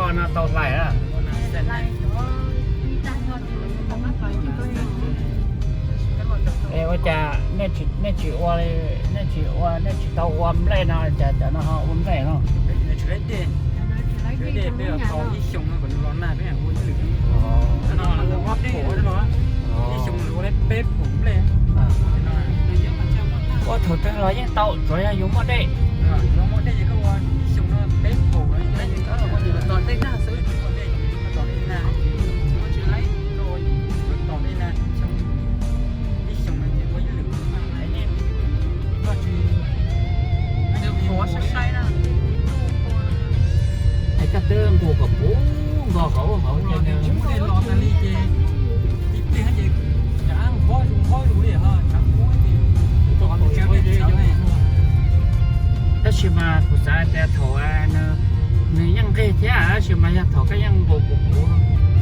No tau hlais a? Es ua cas nej tsis ua, nej tsis ua, nej tsis tau ua nplej no cas cov no ho ua nplej no? Ua thaum twg los yeej tau, tsuav yog yus muaj dej. Es koj twb nqus kom puv nkaus hauv hauv ces nws Tab sis mas kuv xav tias thaum nws, nws yeej nqig thiab tab sis mas yog thaum koj yeej nqus puv puv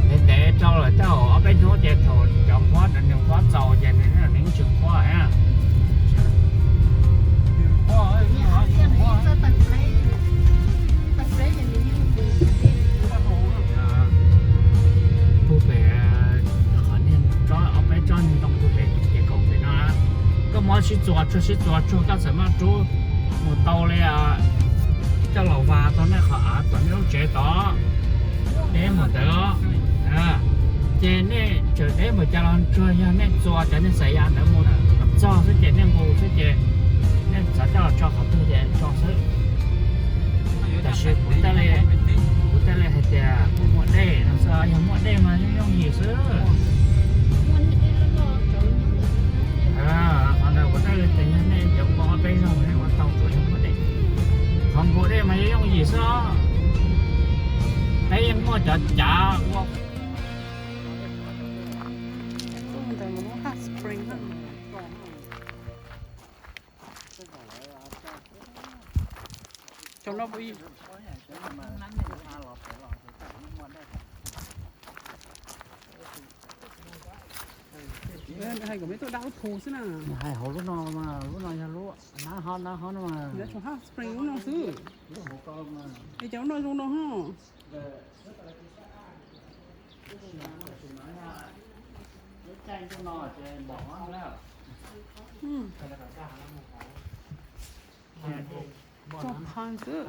ntev ntev rau lawm tej zaum ob peb hnub ces thaum cov nqhuab, nws nqhuab txaus ces nws yeej tsis nqhuab. Puag pem, qhov niag tsob, ob peb tsob niag ntoo puag pem ces kaum pem no. Koj muab sib txuas tsuag sib txuas tsuag koj txawm muab rub mus tau li, coj los vas tau nej qhov av tom nej lub tsev tod, deb mus ntawd. Ces nej tseem deb mus cas los tsuag yog nej txuas cov niag xav ya ntawd mus kom txog xwb ces nej nqus xwb ces nej xav coj los tso qhov twg ces tso xwb. Tab sis kuv thiaj li, kuv thiaj li hais tias kuv muaj dej no xwb, yog muaj dej mas yooj yooj yim xwb. Qhov ntawd kuv thiaj li tias yog nej cov ua ob peb zaug nej ua tau tsuav yog muaj dej. Qhov nqus dej mas yooj yooj yim xwb os. Peb yeej muaj cov cav ua. Hais kom peb tuaj dab lub phu xwb na. Hais hauv lub no mas, lub no yog lub nab ho nab ho no mas. Hot spring lub no xwb. Es cov lub no zoo no ho. Txoj pha xwb.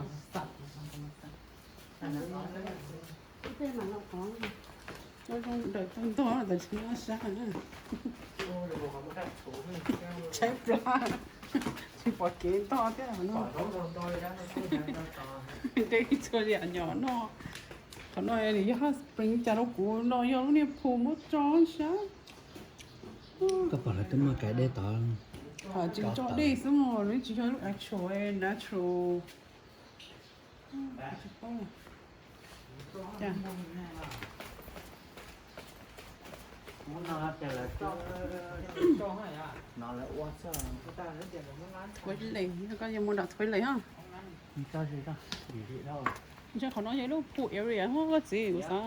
Ua zoo ntawm tag ntog tab sis nyob sab na. Tshaib plab, tsis pom kev ntog thiab no. Nqe txhua yam nyom no. Qhov no nws yog hot spring cas rau kuv no yog lub niag phu muab tso sab. Koj pom lawv twb muaj kais dej tod. Tsis tso dej xwb mog, nws tsis yog lub actual natural. Toilet, koj yuav mus nram toilet ha. Ntshe qhov no yog lub pool area ho koj txiv kuv xav.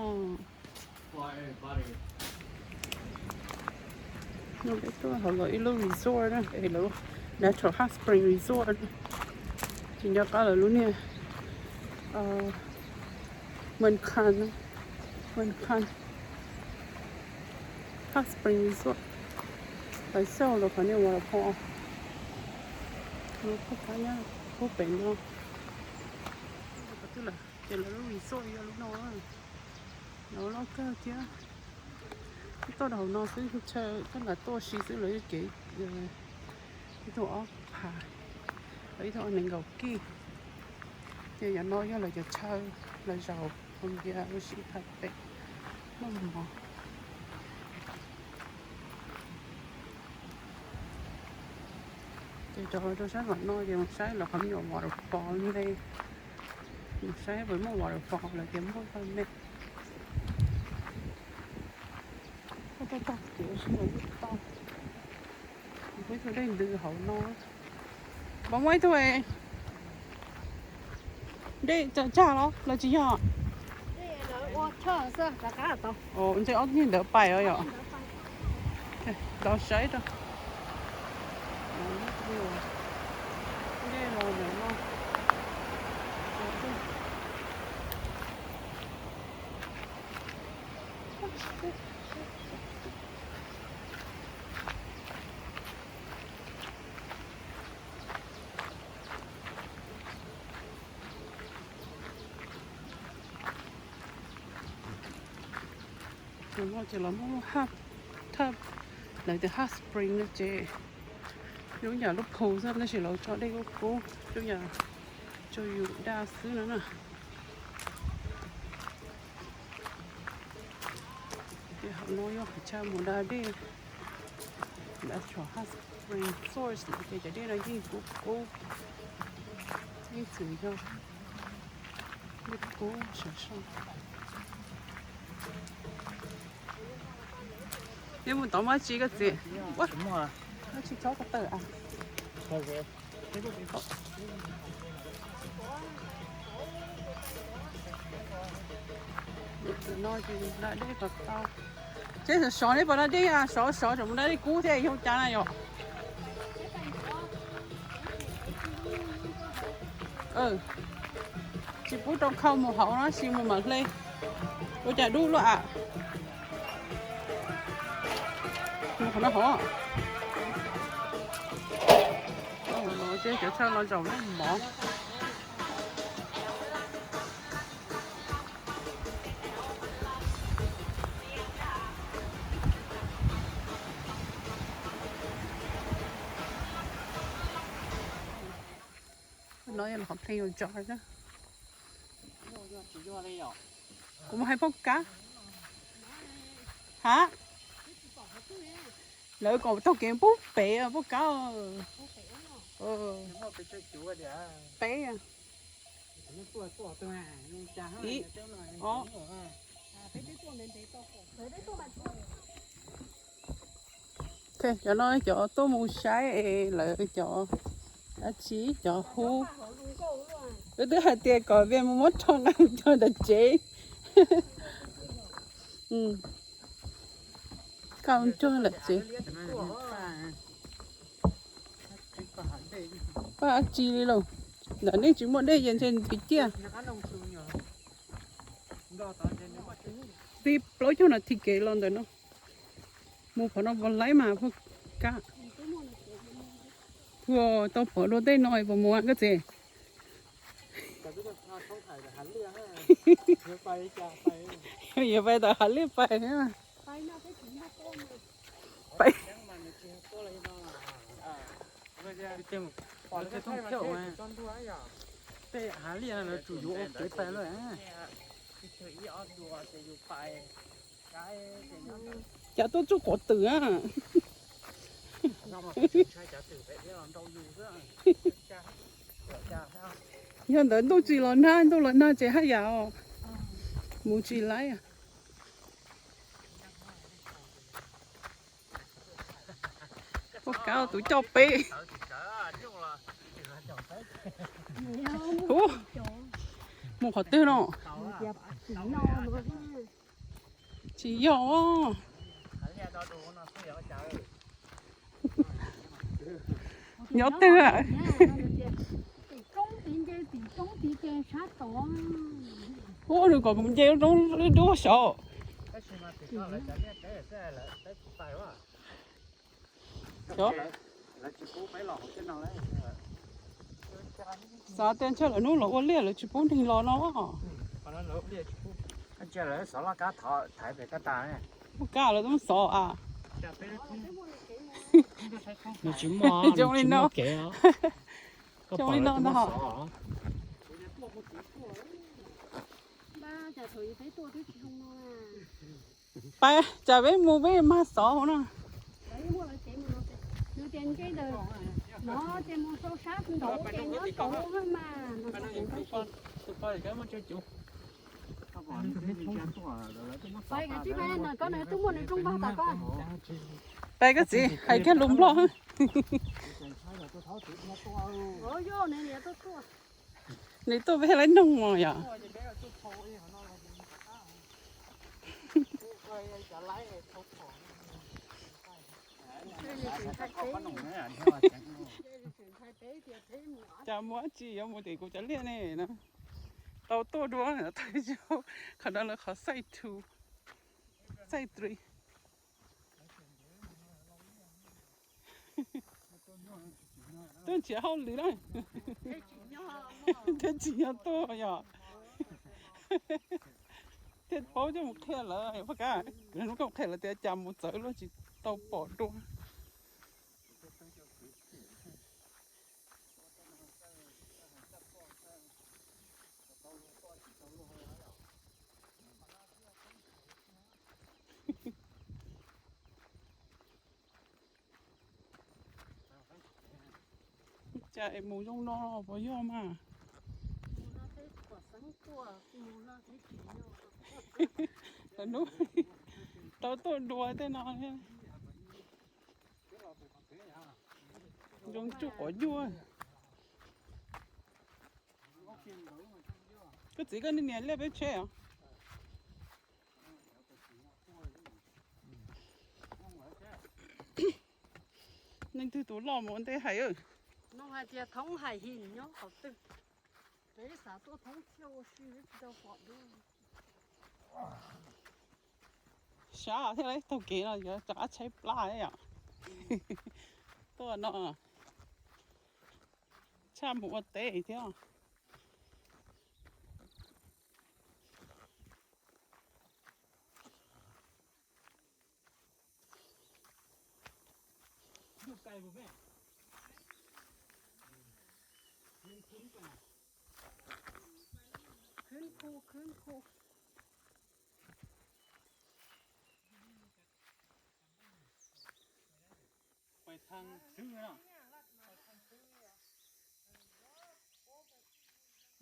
No peb tuaj hauv lawv ib lub resort na, es lawv Natural Hot Spring Resort. Tsis nco qab lawv lub niag, Mân Khan, Mân Khan Hot Spring Resort. Lawv xauj lawv qhov niag waterfall. Lub pem no. Ces lawv lub resort yog lub no. Lawv loj kawg thiab. Tuaj rau hauv no xwb, chaw koj nram tuaj si xwb lawv kev ib tug ob phav, lawv ib tug ob nees nkaum kij. Ces yog no yog lawv cov chaw, lawv zaum hauv ntiav ua si phaj pem noj mov. Ces rau rau sab tom no ces mus saib lawv qhov me nyuam waterfall ntej. Mus saib puas muaj waterfall, lawv tias muaj tag me. Koj tuaj tag kev ua si los yeej tau. Muaj ib tug dej ntws hauv no. Puas muaj ib tug dej tsag tsag los los tsis yog? Ntshe ob tug ntawd pais os yom. Tau saib rau. Dej los ntawm no. Tus no ces los muaj hot tub, lawv tias hot spring no ces zoo yam lub pool xwb tab sis lawv tso dej kub kub zoo yam tso yus da xwb no na. Ces hauv no yog qhov chaw mus da dej, lawv tso hot spring source lawm ces cov dej no yeej kub kub, yeej tseem yog dej kub sov so. Neb mus tod muaj dab tsi koj txiv? Ua, dab tsi tsob ko taw a? No ces da dej kom tau. Seb sov sov neb puas da dej a, sov sov tseem mus da dej kub thiab yog cas na yom. Tsis pub rau khau mus hauv no, tsis mus mam hle. Ua cas dub luaj a? Mus qhov no hov. Ces cov chaw los zaum noj mov. No yog qhov playground na. Kuv mus hais poj kab. Ha? Lawv kom taug kev pub pem poj kab. Peb. Ib, ob. Ok, cov no cov tuaj mus saib es lawv cov dab tsi cov hub. Wb twb hais tias kom Vias mus muab rho nqa cov ntawm tsev. Kauj nruag lawm tsev. Paj dab tsi li lauj? Ntawm nej tsis muaj dej ces ntshe ntiv ciaj. Peb plaub caug nas this kev los ntawm no. Mus qhov no puas laib mas poj kab? Puas tau phom dua tej no puas mus koj txiv? Yuav pais tawm hav liaj pais. Pais. Tej hav liaj no lawv tsum yuav ua kev pais lawm. Cas tuaj tsuj quav twm a? Yog ntawd ntuj tsis los nag, ntuj los nag ces haj yam os. Mus tsis laib. Poj kab tus coj peb. Ub, mus qhov twg no? Tsis yog. Nyob twg a? Ub, nws kom kuv nce lub roob dub dub saud. Xav tias ntshe lawv hnub los ua liaj lawv tsis pub neeg los no. Poj kab lawv twb xov a. Nws tsis muaj, zoo li no. Zoo li no ntag. Pais, tsam peb mus peb mag xov hauv no. Pais koj txiv, hais kiag lus Nplog. Nws tuaj peb laiv noog os yom. Cas mus dab tsi yuav mus tim kuv cov liaj ne na. Tau tuaj dua tau, qhov no lawv qhov xaij thu. Take three. Twb nrhiav hauj lwm na. Thiab tsis nyob tuaj yog. Thiaj paub coj mus qhia lawv, poj kab, hnub koj qhia lawv tias cas mus txawv luaj tsis tau pom dua. Cas es mus zoo no puas yog mas? Lawv hnub tau tuaj dua tej no. Zoo tsuj quav nyuj. Koj txiv, koj niaj niam liaj peb tsheb os. Leej twg tus loj mus ua ntej hais. Nug hais tias Thoob Hais Him nyob qhov twg? Peb xav tuaj Thoob Thiaj ua si tsis tau pom dua. Sab thiaj li taug kev no yuav rov qab tshaib plab yom. Tuaj no tshaj mus ua teb thiab.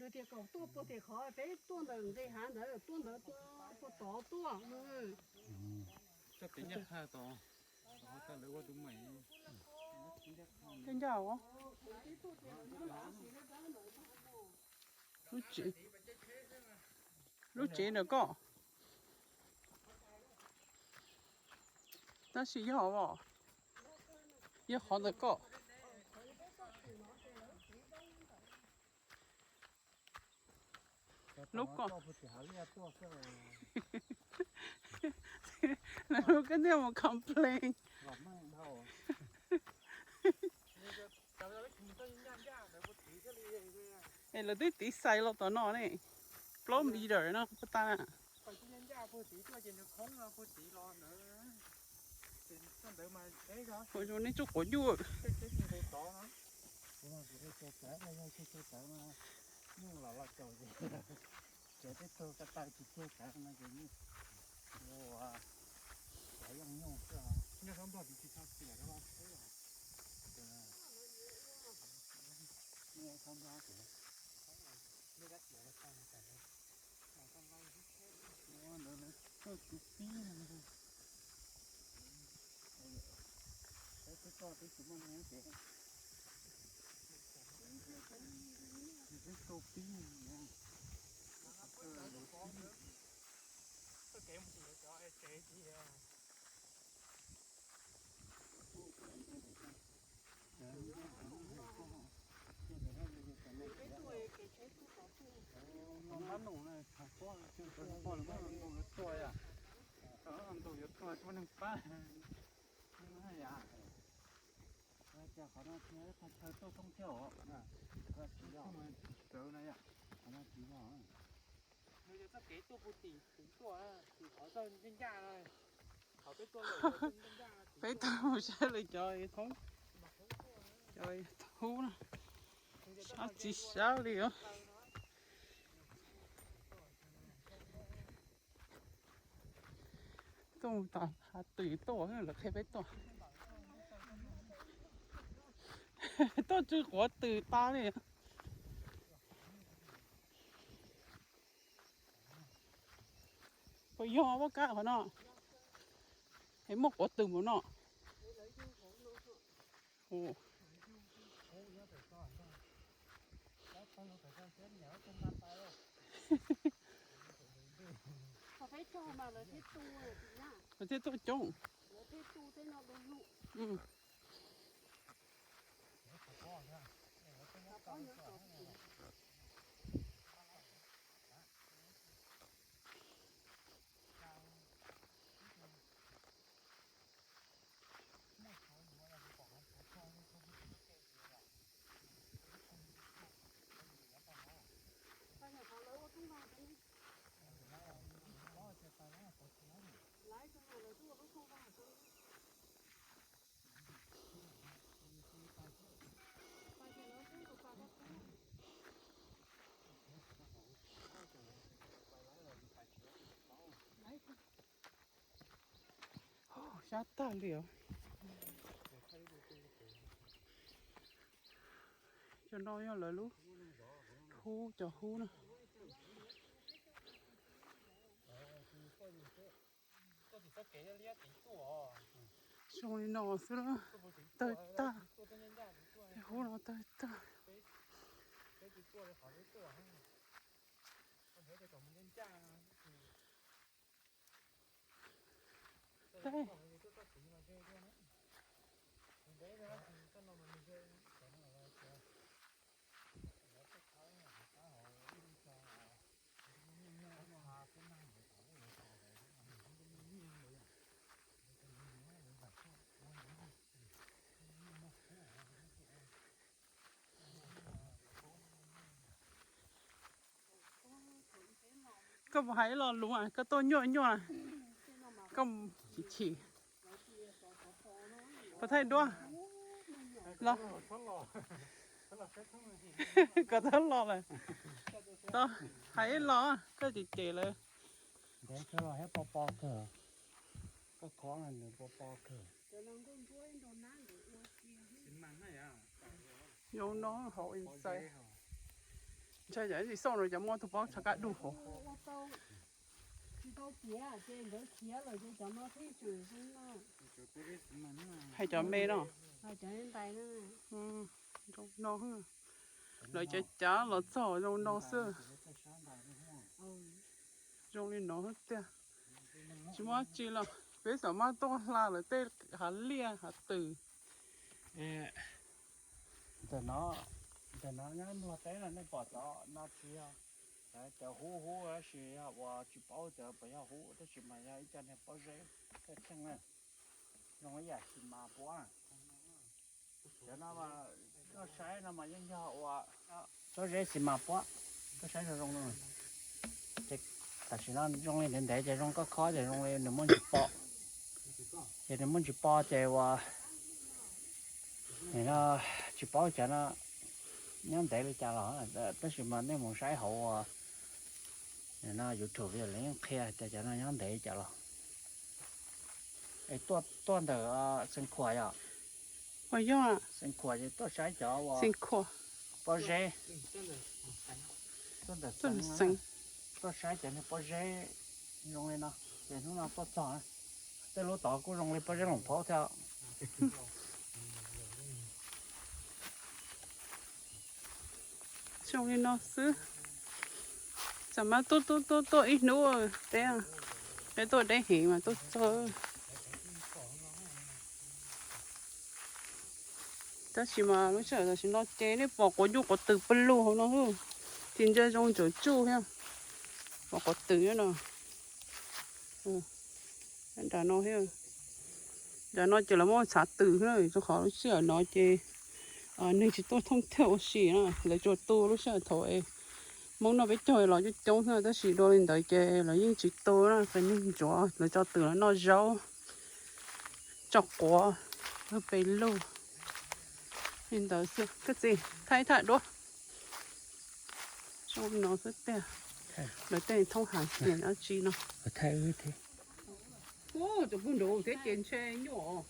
Nws tias kom tuaj puag tim qhov peb tuaj ntawm nqes hav ntawd, tuaj ntawd puag tod tuaj. Coj pem ncaj qha tod, lawv ua tus meem. Coj ncaj os. Lub tsev, lub tsev ntawm koj. Tab sis yog os, yog qhov ntawm koj. Lub koj, lawv lub koj thiaj mus complain. Es lawv twb tiv xais los tom no ne, plaub meter no puas tag na. Ua zoo nej tsuj quav nyuj. Tsev teb tug ko taw tsis ceg tawv no ces, ua, yeej nyuj xwb os. Ua ntawd lawv txawj tus pib no. Peb twb toj twb tsis muaj neeg ces, peb tau pib no. Qhov npab num na, tshav pob, tshav pob lawv muab nkaus yuav tuag yom. Nkaus yuav tuag tsis muaj neeg pab. Yam, cas qhov no tsis yog thaj chaw tuaj thoob thiab os. Tsis yog, tsis tawv na yom. Qhov no tsis yog. Nws yog txoj kev tuaj puag tim tuaj, tim qhov txoj ncaj ncaj no. Peb tuaj mus saib lawv cov thoob, cov thoob na, sab tsis sab li os. Tuaj mus tom hav twm tuaj, lawv qhia peb tuaj. Tuaj tsw quav twm tas li. Puas yog poj kab qhov no? Es muaj quav twm mus no. Lawv thiaj tuaj coob. Tsab tag li os. Cov no yog lawv lub hub, cov hub no. Zoo li no xwb, tawg tag. Hub no tawg tag. Koj puas hais ib lo lus, koj tuaj nyuaj nyuaj, koj chim chim. Puas thaij duab los? Koj thaij los lawm. Hais ib lo, koj cem cem lawm. Ntev kawg los thiab, po po kawg. Koj khov nws po po kawg. Zoo no hauv ntxais. Ntshai yam tsis xauj no cov muaj tus paub tshaj qab dub hauv. Hais cov me no. Zoo no, lawv cav cav los txog zoo no xwb. Zoo li no tiag. Tsis muaj dab tsi los peb xav mas tuaj hla lawv tej hav liaj hav twm. Ntawm no, ntawm no nyob Nplog teb no nej pom cov no tsis yog, cov hub hub tab sis yog uas tsis paub cov puas yog hub tab sis mas yog ib co niag pob zeb thaj tsheej na. Zoo ib yam xis mas puab. Cov no mas koj saib no mas yeej yog ua pob zeb xis mas puab. Koj saib zoo zoo no. Ces tam sim no zoo li ntev ntev ces zoo koj khob ces zoo li nws muaj ntsis po. Ces nws muaj ntsis po ces ua, nim no tsis paub cov no nyob ntev li cas los, tab sis mas nej mus saib hauv ua, nim no YouTube lawv yeej qhia tias cov no nyob ntev li cas los. Es tuaj ntawm Xeev Khuam yom? Ua yog Xeev Khuam ces tuaj saib cov ua pob zeb. Tuaj ntawm Xeev, tuaj saib cov niag pob zeb zoo li no. Ces hnub no tuaj txog, tej lub tod kuj zoo li pob zeb Loos Phaub thiab. Zoo li no xwb. Xam mas tuaj tuaj tuaj tuaj ib hnub teb, peb tuaj deb heev mas tuaj txog. Tab sis mas lub sij hawm tam sim no ces nej pom quav nyuj quav twm pawg lug hauv no, tis ntsia zoo ntsuam tsuj thiab. Pom quav twm no. Nram no thiab. Nram no ces lawv muab txhav twm thiab, rau qhov lub sij hawm no ces neeg tsis tuaj thoob thiab ua si na, lawv tsuas tu lub sij hawm thaum Hmoob noj peb caug los coob coob xwb, tab sis dua li ntawd ces lawv yeej tsis tu na, qhov neeg ntsuav lawv tso twm los noj zaub, tso quav, pawg lug li ntawd xwb. Koj txiv, thaij ib thaj duab. Zoo no xwb tiag. Lawv tej thoob hais tias dab tsi no. Ub, cov pug nrauv thiab ces ntshe nyuaj os.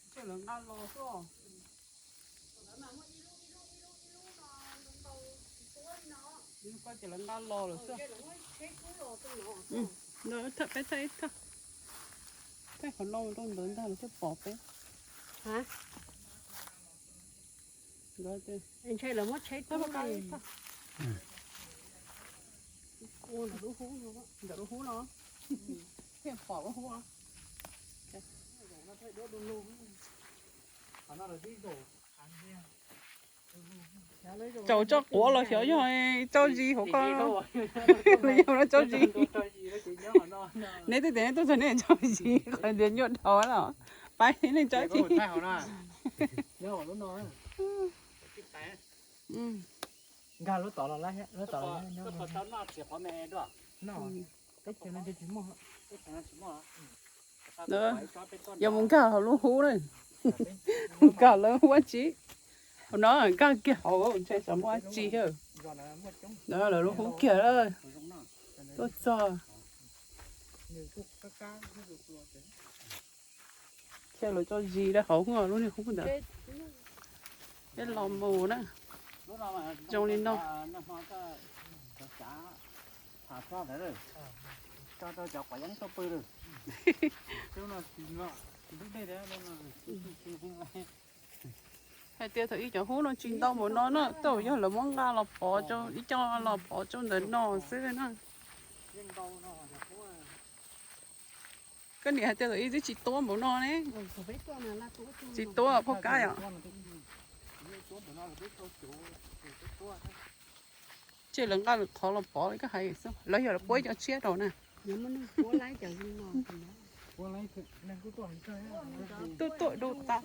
Ntshe lawv nqa los xwb os. Koj ces lawv nqa los lawm xwb. Ntawd peb thaij ib thaj. Thaij qhov no rau ntawd ntag lawv thiaj pom peb. Ntawd, ntawd lub hub no thiaj pom lub hub. Tsaus tsob quav los xyov yog tsob zis hauv ko, yog no tsob zis. Neb twb tias neb tuaj txog neb tsob zis qhov tias nyuaj dhau los pab neb tsob zis. Nkag lub tod los lawm, lub tod los. Yog mus nkag hauv lub hub na, nkag lawv hub dab tsi, hauv no nkag kiag hauv ntshe xyov muaj dab tsi thiab. Lawv lub hub kiag lawm. Tuaj txog, cia lawv tso zis rau hauv lub niag hub ntawd. Peb los mus na, zoo li no. Hais tias thaum ub cov hub no tsis ntau npaum no na, tej zaum yog lawv muab nqa los pov rau ib co los pov rau ntawm no xwb na. Koj niam hais tias thaum ub twb tsis tuab npaum no ne. Tsis tuab phauj Kab yom. Ces lawv nqa lawv qhov los pov li koj hais xwb, lawv yog lawv puab ib co tshiab rau na. Tuaj tuaj du tas.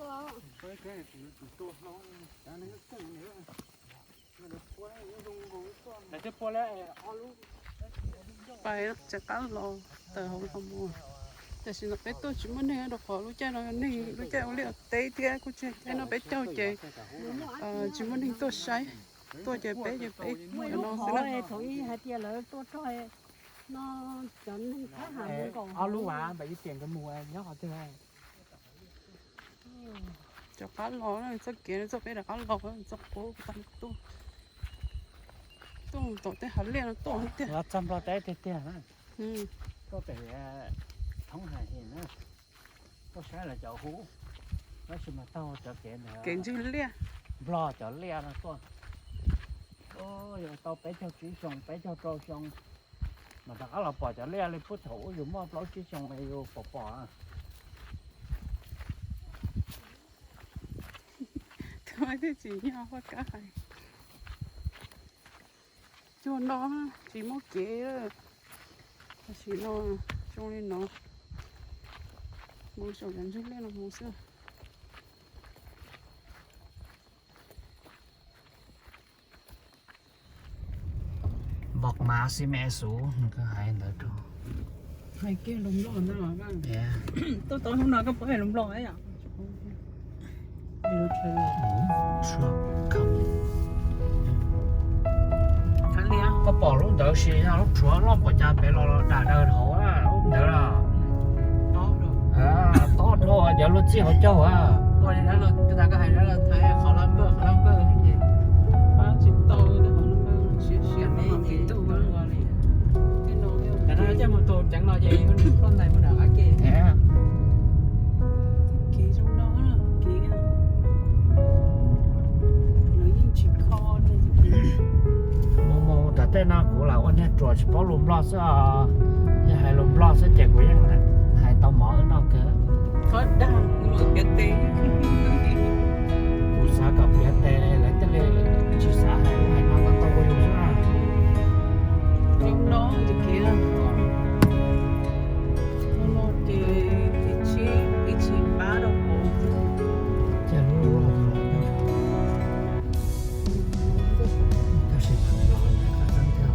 Pais tseem qab los tawm hauv los mus, tam sim no peb tuaj tsis muaj neeg rau qhov lub caij no neeg lub caij ua liaj ua teb thiab kuj tsis caij no peb caug ces tsis muaj neeg tuaj saib, tuaj ces peb ces peb muaj no xwb na. Thaum ub hais tias lawv tuaj txog no, cov neeg thab ham nkaus. Ob lub vas npam ib tiam nkawd mus nyob qhov twg? Rov qab los, txoj kev no txoj peb rov qab los txoj qub tag tuaj, tuaj tom tej hav liaj no tuaj tiag. Los txog Nplog teb tiag tiag na. Tuaj pem Thoob Hais na, tuaj saib lawv cov hub, tab sis mas taug cov kev ntawd, kev ntswg liaj, Nplog cov liaj no tuaj. Yog tau peb caug tsib xyoo peb caug rau xyoo mas rov qab los pom cov liaj li puag thaum ub yus muaj plaub tsib xyoo yus pom pom. Tus twb tsis nyob poj kab hais. Cuag no tsis muaj kev, tam sim no zoo li no, mus saum cov ntswg liaj no mus xwb. Npog mas xib me xus nws hais ntawd rau. Hais kiag lus Nplog ntag. Tuaj tau hnub no koj puas hais lus Nplog yom? Koj pom lub ntawd sis yog lub tshuav loj npaum cas pem los dam daws hauv lub ntawd los. Tob rau cov luag txij hauv caug. Mus mus tom tej no kuv lam ua niag ruam tsis paub lus Nplog xwb os. Yog hais lus Nplog xwb ces kuv yeej hais tau mov wb noj kawg. Kuv xav kom piav tes lawv thiaj li tsis xav hais lus hais no tau tau ua yus xwb na. Tab sis thaum los ntawd qab tseeb thiab,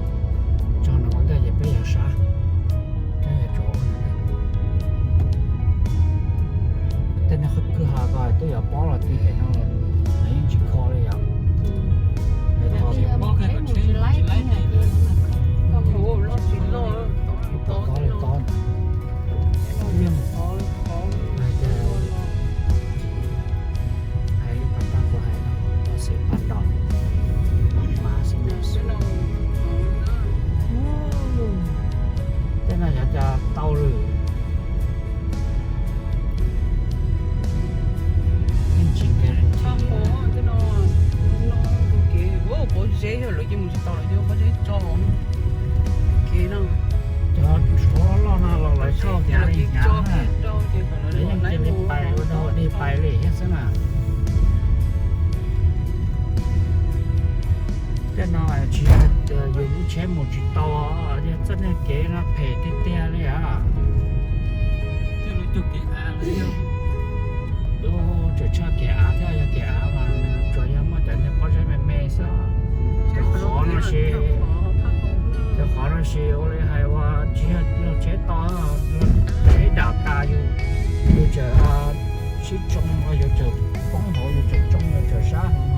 tso no ua ntej ces peb yuav sab, peb yuav tsum ua ntawd. Tej no qhov kwj ha ko twb yuav pob los tib pem no, nws yeej tsis kho li yom. Pob li tob, hais li pas tag kuv hais no, tau xwm pas nrog mas xwb. Tej no yog cov tau lawm. Yeej tsis guarantee. Pob zeb yog lawv cia mus tsis tau lawv cia pob zeb tso kev no. Cov tshuav loj no los lawv tso hnyav li hnyav na. Lawv yeej cia li pais ua dog dig pais li thiab xwb na. Tej no tsis yog tias yus lub tsheb mus tsis tau, yog txoj niag kev no phem tiag tiag li as. Lub tseem tshaj kev av thiab, yog kev av mas nws tsuas yog muaj cov niag pob zeb me me xwb. Cov qhov no ces, cov qhov no ces ua li hais ua tsis yog luag tsheb to, tsheb dam tas yus, yus tseem sib tsoo, yus tseem poob hauv, yus tseem tsoo, yus tseem sab hauv no.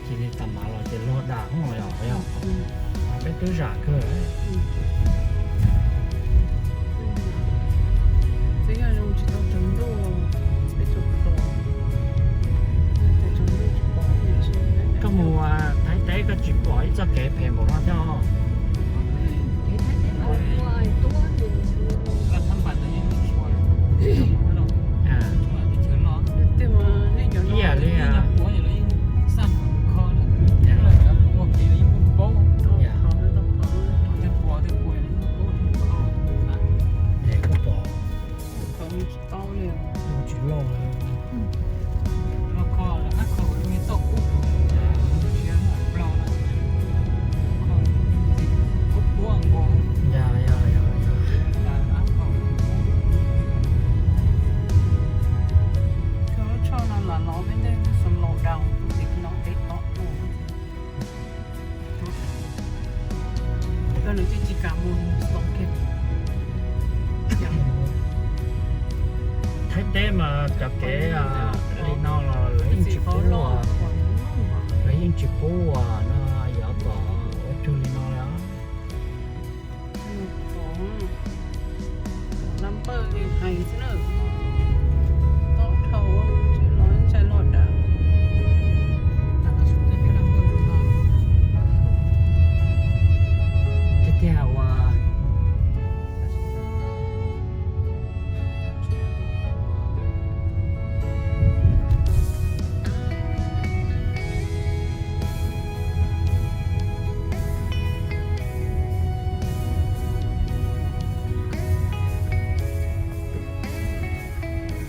Cia li tas mav los ces luag dam hoob los yog yog. Peb twb zam kawg. Twb yog zoo tsis tau tsaus ntuj, peb tsaus ntuj tsis pom. Koj mus Thaib teb koj tsis pom ib txoj kev phem npaum no thiab os. Ib yam li kuj pom, tsis loj. Yog, yog, yog, yog. Cov lub tsho no los los peb ntej xo laus daus, ces no peb tom ua. Koj nws twb tsis kam mus tau kiag. Thaib teb mas cov kev li no los lawv yeej tsis pub ua, lawv yeej tsis pub ua no, yuav kom ua rag li no lawm. Laj npawj li hais xwb na. Tob dhau, tsis los ntshai loj dav. Tiag tiag uas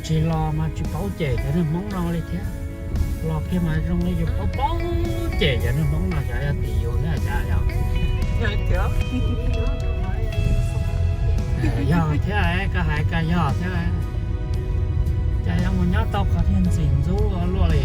tsis los mas tsis paub cem cov neeg Hmoob no li thiab. Los kiag mas zoo li yus paub paub cem cov neeg Hmoob no, xyov yog tim yus thiab cas yog. Yog thiab, koj hais koj yog thiab. Cas yuav mus nyob tau qhov niag ntxim ntxub luaj li.